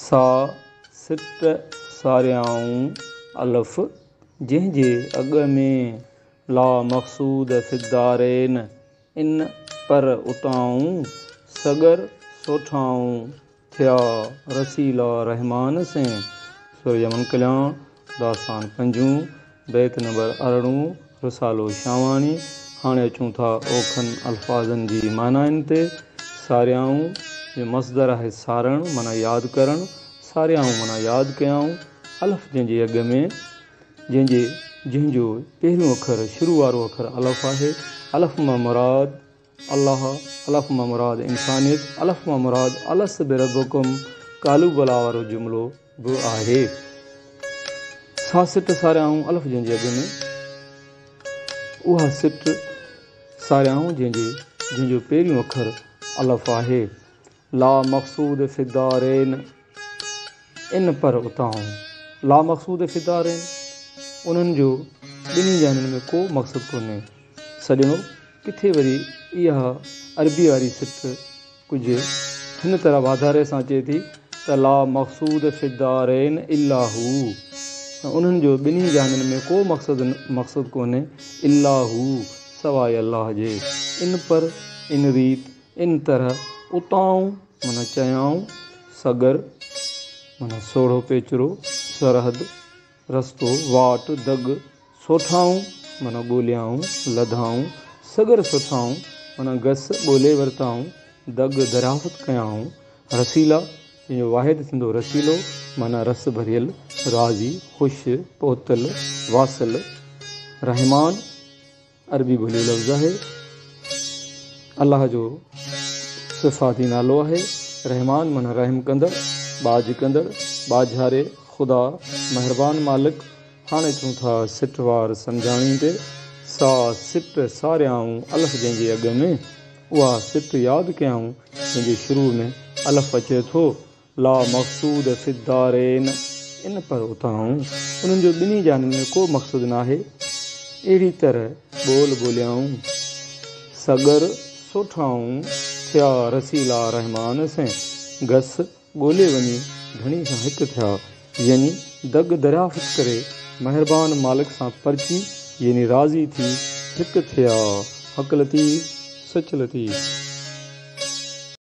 سا سٽ ساريائون الف جنهن جي اڳ ۾، لا مقصود في الدارين ان پر اتائون، سڳر سوٺائون ٿيا رسيلا رحمان سين. سورة يمن ڪلياڻ، داستان پنجون، بيت نمبر ارڙهون، رسالو شاهواڻي. هاڻي اچون ٿا اوکن الفاظن جي معنائن تي. ساريائون جو مصدر آهي سارڻ معنيٰ ياد ڪرڻ، ساريائون معنيٰ ياد ڪيائون، الف جنهن جي اڳ ۾، جنهن جي جنهن جو پهريون اکر شروع وارو اکر الف آهي، الف مان مراد الله، الف مان مراد انسانيت، الف مان مراد الست بربڪم قالوا بليٰ وارو جملو به آهي. سا سٽ ساريائون الف جنهن جي اڳ ۾، اها سٽ ساريائون جنهن جي جنهن جو پهريون اکر الف آهي. لا مقصود في الدارين ان پر اتاهون. لا مقصود في الدارين انهن جو ٻنهي جهانن ۾ ڪو مقصد ڪونهي. سڄڻو ڪٿي وري اها عربيء واري سٽ ڪجهه هن طرح واڌاري سان اچي ٿي ته لا مقصود في الدارين الا هو انهن جو ٻنهي جهانن ۾ ڪو مقصد مقصد ڪونهي الا هو سواء الله جي. ان پر ان ريت ان طرح اتائون معنيٰ چيائون، سڳر معنيٰ سوڙهو پيچرو، سرحد، رستو، واٽ، دڳ، سوٺائون معنيٰ ڳوليائون، لڌائون، سڳر سوٺائون معنيٰ گس ڳولي ورتائون، دڳ دريافت ڪيائون، رسيلا جنهن جو واحد ٿيندو رسيلو معنيٰ رس ڀريل، راضي، خوش، پهتل، واصل، رحمان، عربي ٻوليء جو لفظ آهي. الله جو صفاتي نالو آهي. رحمان معنيٰ رحم ڪندڙ، ٻاجهه ڪندڙ، ٻاجهاري، خدا، مهربان مالڪ. هاڻي اچون ٿا سٽ وار سمجهاڻي تي. سا سٽ ساريائون الف جنهن جي اڳ ۾، اها سٽ ياد ڪيائون جنهن جي شروع ۾ الف اچي ٿو. لا مقصود في الدارين ان پر اتاهون، انهن جو ٻنهي جهانن ۾ ڪو مقصد ناهي. اهڙي طرح ٻول ٻوليائون، سڳر سوٺائون، ٿيا رسيلا رحمان سين، گس ڳولي وڃي ڌڻي سان هڪ ٿيا، يعني دڳ دريافت ڪري مهربان مالڪ سان پرچي يعني راضي ٿي هڪ ٿيا. حق لطيف، سچ لطيف.